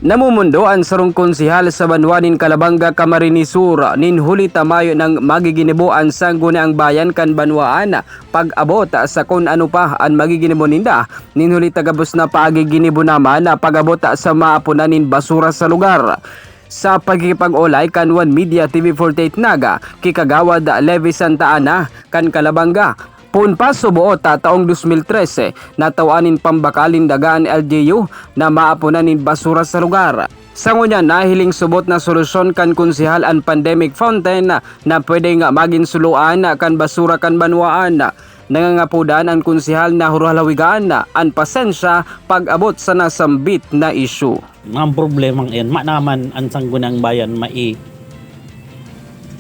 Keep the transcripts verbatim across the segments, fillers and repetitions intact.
Namumundo an sarong konsehal sa banwa nin Calabanga, Camarines Sur, nin huli ta mayo nang magiginibo an Sangguniang Bayan kan banwaan pag-abot sa kun ano pa an magiginibo ninda, nin huli ta gabos na pagiginibo naman na pag-abot sa maapunan nin basura sa lugar. Sa pakikipag-olay kan One Media T V forty-eight Naga, ki Kagawad Levi Santa Ana kan Calabanga, poon pa suboot ta taong dos mil trese, natawan nin pambakal nin daga an L G U na maapunan nin basura sa lugar. Sa ngunyan, nahiling subot na solusyon kan konsehal an pandemic fountain na pwedeng magin suluan kan basura kan banwaan. Nangangapodan an konsehal na hurhalawigan an pasensya pag-abot sa nasambit na isyu. Mga problemang iyan, ma naman an Sangguniang Bayan mai-,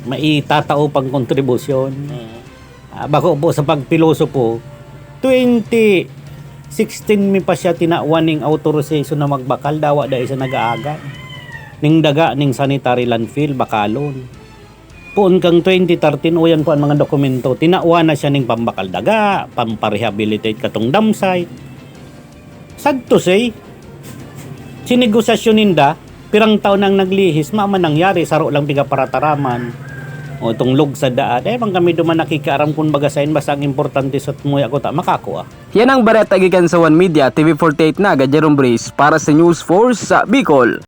maitatao pang kontribusyon. Ah, bako po sa pagpilosopo, twenty sixteen mi pa siya tinawan ning authorization na magbakal, dawa dai siya nag-aaga. Ning daga, ning sanitary landfill, bakalon. Poon kang twenty thirteen, uyan po ang mga dokumento, tinawan na siya ning pambakal daga, pamparehabilitate katong dam site. Sad to say, si negosasyon ninda, pirang taon nang naglihis, maman nangyari, saro lang pigaparataraman. O itong lugsa daad, eh, bang kami duman nakikiaram kun baga sain, basta ang importante sa tumuya ko ta, makakua. Yan ang bareta gikan sa One Media, T V forty-eight Naga, Jerome Breeze, para sa News Force sa Bicol.